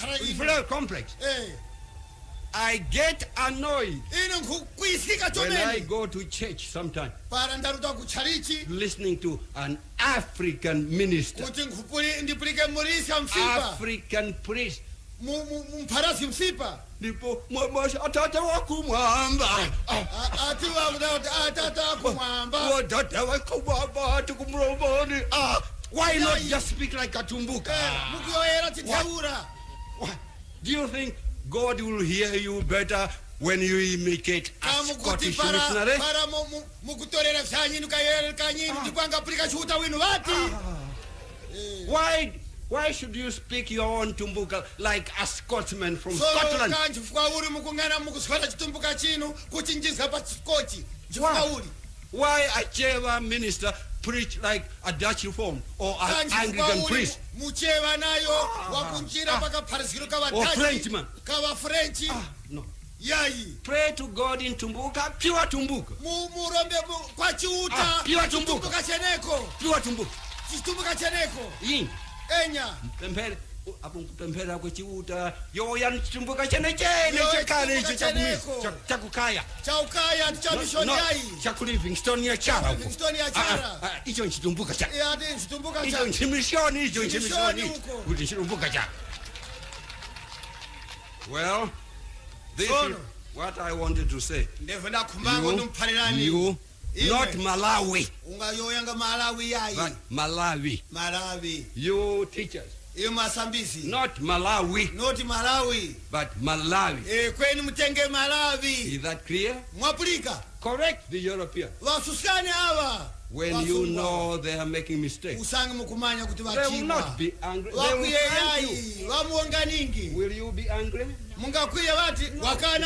Mukhala inu. Inferior complex. Eh, I get annoyed ine nkukwisika when I chomene go to church sometimes para ndaruta kutchalichi listening to an African minister, kuti ndipulike murisa msipa African priest. Mpharasi msipa. Ndipo atate wakumwamba. Ati wakuda kuti atata kumwamba. Watata wakumwamba tikumromboni. Ah, why not Yeah. just speak like Katumbuka? Eh, mukuyoyera titaura. Why? Do you think God will hear you better when you imitate a Kamukuti Scottish para missionary? Para mukutorera vyanyinu kayere kanyinu ndipo angapulika chiuta winu vati. Why should you speak your own Tumbuka like a Scotsman from So Scotland? kanchifukwa uri mukungana mukuswera chitumbuka chinu kuchinjizga pa chikochi chifukwa Why? uri Why a Chewa minister preach like a Dutch Reformed or an kanchifukwa Anglican uri priest? Muchewa nayo wakunjira pakapharizikiro Or Frenchman. kava French. Ah, no. Yayi. Pray to God in Tumbuka, pure Tumbuka. Murombe kwa chiuta. Ah, pure Tumbuka. Chitumbuka cheneko. Pure Tumbuka. Chitumbuka cheneko. Yin. Enya. Pemphera apo kupemphera kwechiuta yoya chitumbuka chene chene Yoya chekale icho chitumbuka cheneko. chakukaya. Chaukaya chamishoni yayi. Chaku Livingstone ya Chara uko. Livingstone ya Chara. Ah, ah, icho nchitumbuka cha Ati chitumbuka icho cha nchimishoni icho Chimishoni nchimishoni uko. Kuti chitumbuka cha. Well, this Sono. is what I wanted to say. Ndebvo ndakhumbango ndimphalirani. You, Iwe. not Malawi, Ungayoyanga Malawi yayi. But Malawi. Malawi. You teachers, Iyo masambisi. Not Malawi, Not Malawi. But Malawi. Eh, kweni mutenge Malawi. Is that clear? Mwapulika. Correct the European Vasusane ava when you Vasungwa. Know they are making mistakes. Usange mukumanya kuti They will vachimwa. not be angry. They will thank you. Vakuyeyayi vamuonga ningi. Will you be angry? Mungakwiye vati wakana.